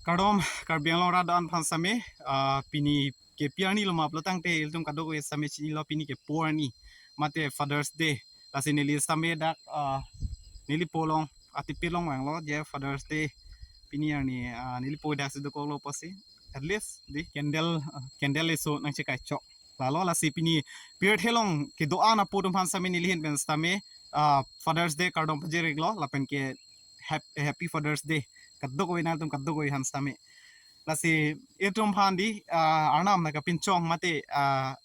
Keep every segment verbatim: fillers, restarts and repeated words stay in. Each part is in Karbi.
Kardom, Karbi Anglong rat do-an aphan sitame, ah, pini ke pi arni lo ma pulotangte ilitum kadokave sitame chinilo, pini ke po arni, mate Father's Day. Lasi neli sitame dak, ah, neli po along, atipit along vanglo je Father's Day pini arni, ah, neli po dak si dokoklo pusi. At least di candle, ah, candle eso nangchekai chok. Lalo lasi pini pirthe along kedo-an apo atum aphan sitame neli ahin pen sitame, ah, Father's Day kardom pajir-iklo lapen ke hap-, Happy Father's Day kadokave nangtum kadokave aphan sitame. Lasi itum aphan di, ah, arnam nangkapinchong mate, ah,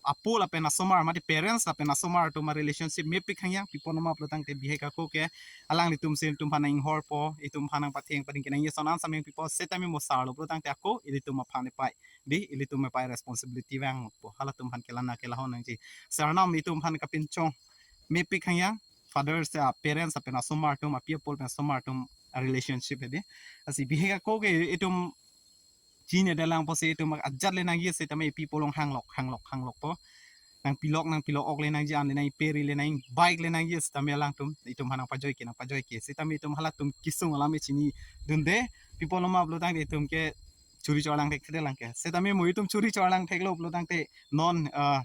apo lapen asomar mate parents lapen asomar atum a-relationship mepik hangyang, pi apot ma pulotangte bihek ako ke alanglitum si itum aphan nang-inghorpo, itum aphan nangpatheng pading kenangji ason an sitame pipo, sitame mo sar lo pulotangte ako ilitum aphan epei di, ilitum epei responsibility vangpo, halatum aphan kelana kelahon nangji. Si arnam itum aphan kapinchong mepik hangyang, fathers, ah, parents lapen asomar atum, api apo lapen asomar atum a-relationship hedi. Lasi bihek ako ke itum chinine lang pusi itum ajat le nangji sitame pi apot along hanglok hanglok hanglokpo. Nangpilok nangpilok-ok le nangji, an le nangji, pe ri le nangji, bike le nangji sitame alangtum itum aphan nangpajoike nangpajoike sitame itum halatum kesung alam chinidunde. Pi apot ma pulotangte itum ke churi chorlang thekthelang ke. Sitame mo itum churi chorlang theklo pulotangte non, ah,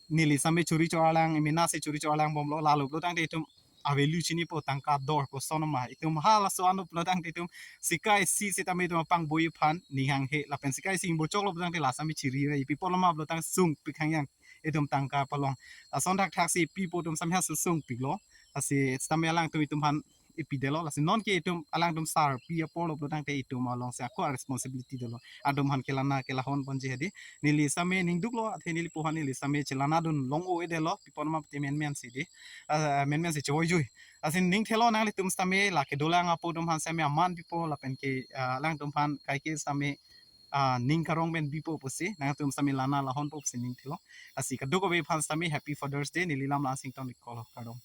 neli sitame churi chorlang, mena si churi chorlang bomlo, lalo pulotangte itum a-value chinipo, tangka dor koson ma. Itum halaso ano pulotangte itum sika isi sitame itum apang boi aphan ning hanghe lapen sika isi ingbo choklo pulotangte la sitame chiri ave. Pi apot ma pulotangte sungpik hangyang itum tangka palong. Lason thakthak si pi apo atum sitame ha sungpiklo. Lasi sitame alangtum itum aphan ipidetlo. Lasi non ke itum alangtum sarpi apor lo pulotangte itum along si ako a-responsibility detlo. Atum aphan kelana kelahon ponji hedi. Neli sitame ningduklo, athe neli po aphan neli sitame chelanadun long-o-edetlo, pi apot ma pute menmen si di. Ah, menmen si chevoi jui. Lasi ning thelo nanglitum sitame la kedolang apo atum aphan sitame aman pipo lapen ke, ah, alangtum aphan kaike sitame, ah, ning karong pen bipo pusi nangtum sitame lana lahonpo pusi ning thelo. Lasi kadokave aphan sitame Happy Father's Day, neli lam la-an si ington-iklo, kardom.